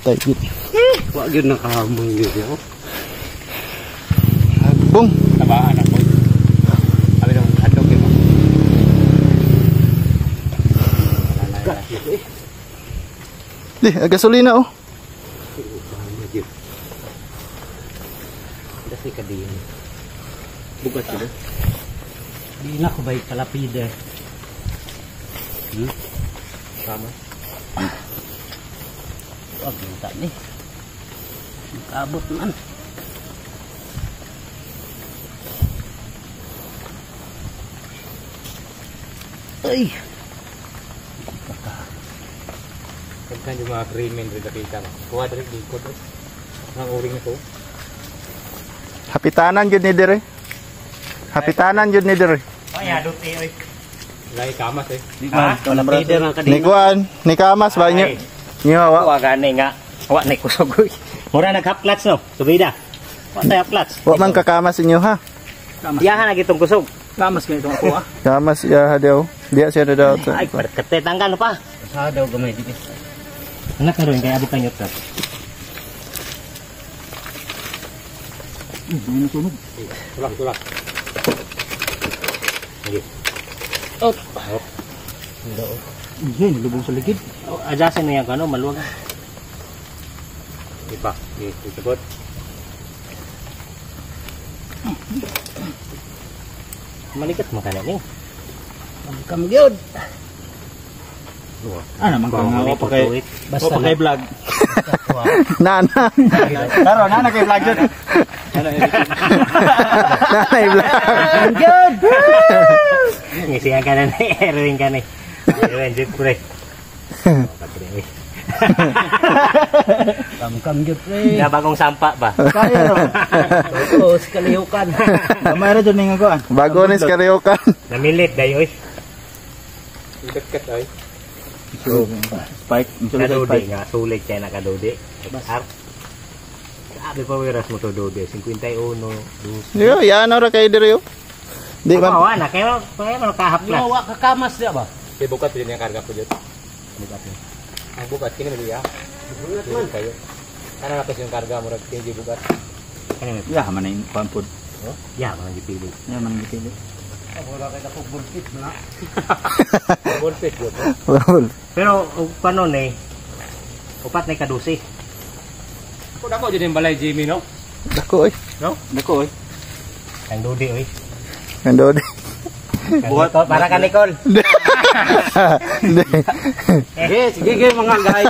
Patay gid. Wa gyud nakahamong gyud yo. Bong. Tabaan ako. Abi dong hadlok gyud mo. Di, gasolina oh. Dasi ka din. Bugat sila. Di na ko bay kalapide. Tama. Wag minta ni. Makaabot man. Ay. Pagka yung mga agreement rin nakita mo. Kuha dali likod. Ang uring na to. Hapitanan jud ni dire. Hapitanan jud ni dire. Ay, adot eh oy. Lai kamas eh. Kalapide man Ni kuan, ni kamas ba niyo? Niyo wa. Wa gani nga. Wa na kusog oy. Mura nag half clutch no. Subida. Wa tay half clutch. Wa man kakamas inyo ha. Diyahan na gitong kusog. Kamas ganito ako ah. Kamas ya daw. Diya siya daw. Ay, kate tanggal pa. Sa daw gamay dito. Anak karon kay abot kanyo trap. May nasunog. Tulak, tulak. Sige. Oh. Hindi, nilubong sa ligid. Oh, adjustin na yan kano maluwag. Iba. Ikot. Malikat man kana ning. Kam gyud. Ah, naman ka nga. Wa pa kay, wa pa kay vlog. Nana. Taro, nana kay vlog dyan. Nana vlog. Gyud. Ngisian ka na ni, Erwin ka ni. Erwin, jeep pre. Kam gyud pre. Na bagong sampa ba? Kaya ro. Oo, sa kalihukan. Kamay ra dyan nga kuan. Bago ni sa karaoke. Namilit dayo oy. Ikat ay. Spike, ang sulit sa Kadudi spike. nga sulit kay nakadudi. Ar. Sabi pa wiras mo to dudi 51 2. Yo, yan ora kay dire yo. Di man. Wa na kay man ka half class. Wa kakamas diya ba? Kaya bukat din yung karga ko dyan. Bukat ni. Ang bukat, kini mo diya. Bukat kayo. Ano na kasi yung karga mo, kini bukat. Kani may Ya, man yung kuan pod. ya man gipili. Ya man gipili. Bonfit yun. Pero og panon eh upat na kadusi. Kung ako dyan yung balay Jimmy, no? Dako oy. No? Dako oy. Ang dudi oy. Nandod. Buhat para ka Nicole. Hindi. Sige, sige mga guys.